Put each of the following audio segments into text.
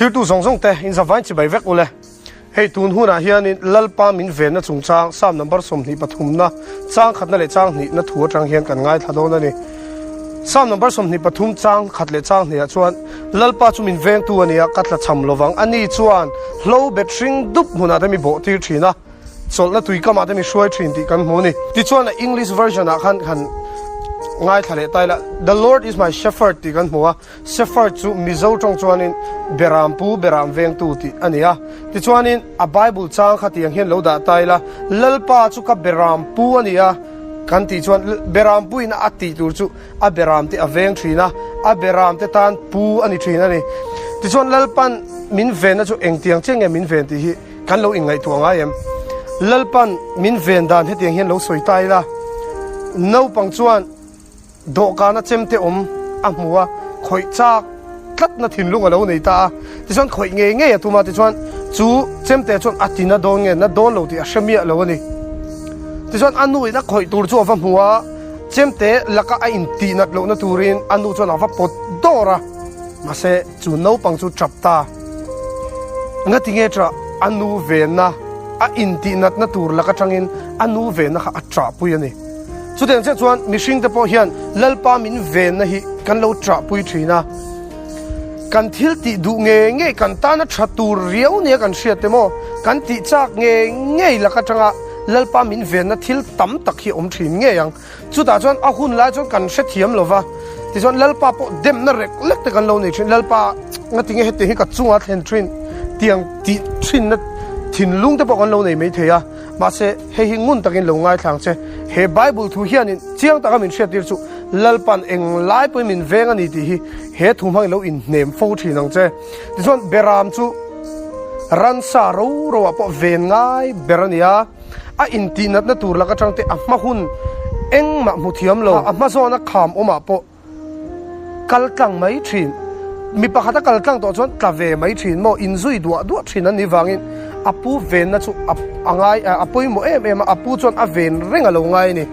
Thirtu zawng zawng te in zavain chibai vek ule. Hei tun hunah hianin Lalpa min venna chungchang Psalm number 23 na chang khatna leh chang hnihna thu atang hian kan ngaithla dawn a ni. Psalm number 23 chang khat leh chang hnihah chuan Lalpa chu min vengtu a ni a, ka tla cham lovang. Ani chuan hlo bet hring dup hmunah te mi bawh tir thin a, chawlhna tui kamah te mi hruai thin tih kan hmu a ni. Tichuan a English version ah khan kan ngaithla leh ta ila, The Lord is my shepherd tih kan hmu a. Shepherd chu Mizo tawng chuanin Beram pu, Beram vengtu tih a ni a. Tichuanin a Bible chang kha tiang hian lo dah ta ila, Lalpa chu ka Beram pu a ni a kan tih chuan Beram puin a tih tur chu a Beram te a veng thin a, a Beram te tan pu a ni thin a ni. Tichuan Lalpan min venna chu engtiang chiah nge min ven tih hi kan lo inngaihtuah ngai em? Lalpan min ven dan hetiang hian lo sawi ta ila, naupang chuan Dawhkana chemte awm a hmu a, khawih chak tlatna thinlung a lo nei ta a. Tichuan khawih ngei ngei a tum a, tichuan chu chemte chuan a ti na dawn nge na dawn lo tih a hre miah lo a ni. Tichuan a nuin a khawih tur chu a va hmu a, chemte laka a intih nat lohna turin a nu chuan a va pawt dawr a, mahse chu naupang chu tap ta. Ngati nge ṭah a nu venna a intih natna tur lak aṭangin a nu venna kha a ṭahpui a ni. Chutiang chiah chuan mihringte pawh hian Lalpa min venna hi kan lo ṭahpui ṭhin a. Kan thil tih duh ngei ngei kan tana ṭha tur riau nia kan hriat te maw, kan tih chak ngei ngei lak aṭanga Lalpa min venna thil tam tak hi awm ṭhin ngei ang. Chutah chuan a hun lai chuan kan hrethiam lo va, tichuan Lalpa pawh demna rek lek te kan lo nei thin. Lalpa nga tinge hetiang hi ka chungah thlen thin tiang tih thinna thinlung te pawh kan lo nei mai thei a. Mahse hei hi ngun takin lo ngaithla ang che. He Bible thu hianin chiang taka min hriattir chu Lalpa'n eng lai pawhin min veng a ni tih hi he thu hmangin lo inhnem fo thin ang che. Tichuan Beram chu ransa ro roah pawh ven ngai ber a ni a. A intihnatna tur lak atang te a hma hun engmah hmu thiam lo, a hma zawna kham awmah pawh kal tlang mai thin. Mi pakhat a kal tlang tawh chuan tla ve mai thin maw, inzui duah duah thin an nih vangin a pu venna chu a ngai a pawimawh em em a, a pu chuan a ven reng a lo ngai a ni.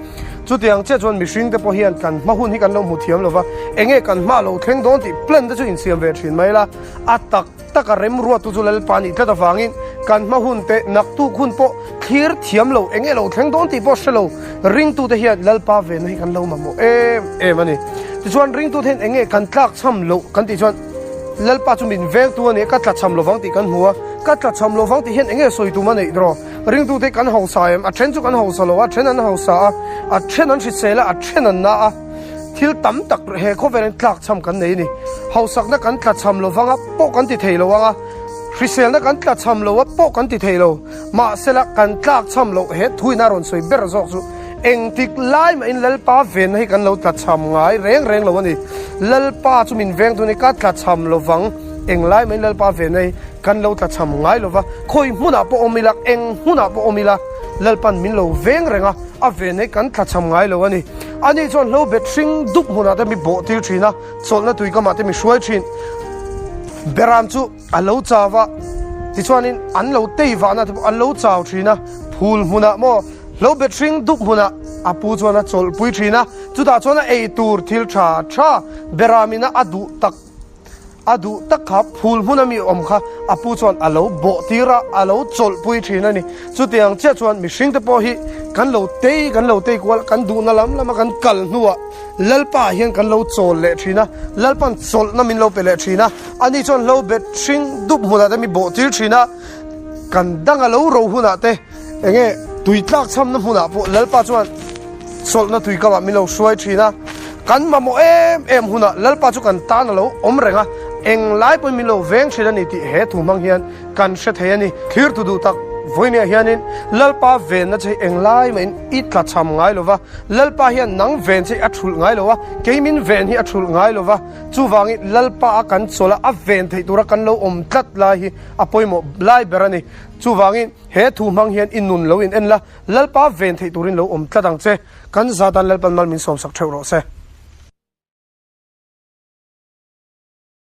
Chutiang chiah chuan mihring te pawh hian kan hma hun hi kan lo hmu thiam lo va, enge kan hma lo thleng dawn tih plan te chu insiam ve thin mai la, a tak taka remruattu chu Lalpa nih tlat avangin kan hma hun te naktuk hun pawh thlir thiam lo eng nge lo thleng dawn tih pawh hre lo ringtute hian Lalpa venna hi kan lo mamawh em em a ni. Tichuan ringtute hian eng nge kan tlak chham loh kan tih chuan Lalpa chu min vengtu a ni a, ka tla chham lovang tih kan hmu a, ka tla chham lovang tih hian eng nge sawi tum a neih rawh? Ringtute kan hausa em? A then chu kan hausa lo a, a then an hausa a, a then an hrisel a, a then an na a. Thil tam tak he khawvelin tlakchham kan nei a ni. Hausakna kan tlachham lo vanga pawh kan ti thei lo anga, hriselna kan tlachham lo a pawh kan ti thei lo. Mahsela kan tlakchham loh he thuin a rawn sawi ber zawk chu engtik lai mahin Lalpa venna hi kan lo tlachham ngai reng reng lo a ni. Lalpa chu min veng dun i ka tlachham lo vang, englai mahin Lalpa venna hi kan lo tlachham ngai lo va, khawi hmunah pawh awm ila, eng hmunah pawh awm ila Lalpan min lo veng reng a, a venna hi kan tlachham ngai lo a ni. Ani chuan hlo bet hring dup hmunah te mi bawh tir thin a, chawlhna tui kamah te mi hruai thin. Beram chu a lo chau a, tichuanin an lo tei vahna te pawh an lo chau thin a, phul hmunah maw hlo bet hring dup hmunah a pu chuan a chawlhpui thin a, chutah chuan a ei tur thil tha tha Beramina a duh tak A duh tak kha phul hmun a mi awm kha a pu chuan a lo bawh tir a, a lo chawlhpui thin a ni. Chutiang chiah chuan mihring te pawh hi kan lo tei, kan lo tei kual, kan duhna lam lama kan kal hnuah Lalpa ah hian kan lo chawl leh thin a, Lalpa'n chawlhna min lo pe leh thin a, ani chuan hlo bet hring dup hmunah te mi bawh tir thin a, kan dang a lo ro hunah te enge tui tlak chhamna hmunah pawh Lalpa chuan Chawlhna tui kamah min lo hruai thin a, kan mamawh em em hunah Lalpa chu kan tan a lo awm reng a, englai pawhin min lo veng thin a ni tih he thu hmang hian kan hre thei a ni. Thlir tu duh tak vawinia hianin Lalpa venna che hi englai mahin i tla cham ngai lo va, Lalpa hian nang ven che hi a thulh ngai lo a, kei min ven hi a thulh ngai lo va, chuvangin Lalpa a kan chawlh a, a ven theih tura kan lo awm tlat lai hi a pawimawh lai ber a ni. Chuvangin he thu hmang hian i nun lo in en la, Lalpa ven theih turin lo awm tlat ang che. Kan Zatan Lalpan mal min sawmsak theuh rawh se.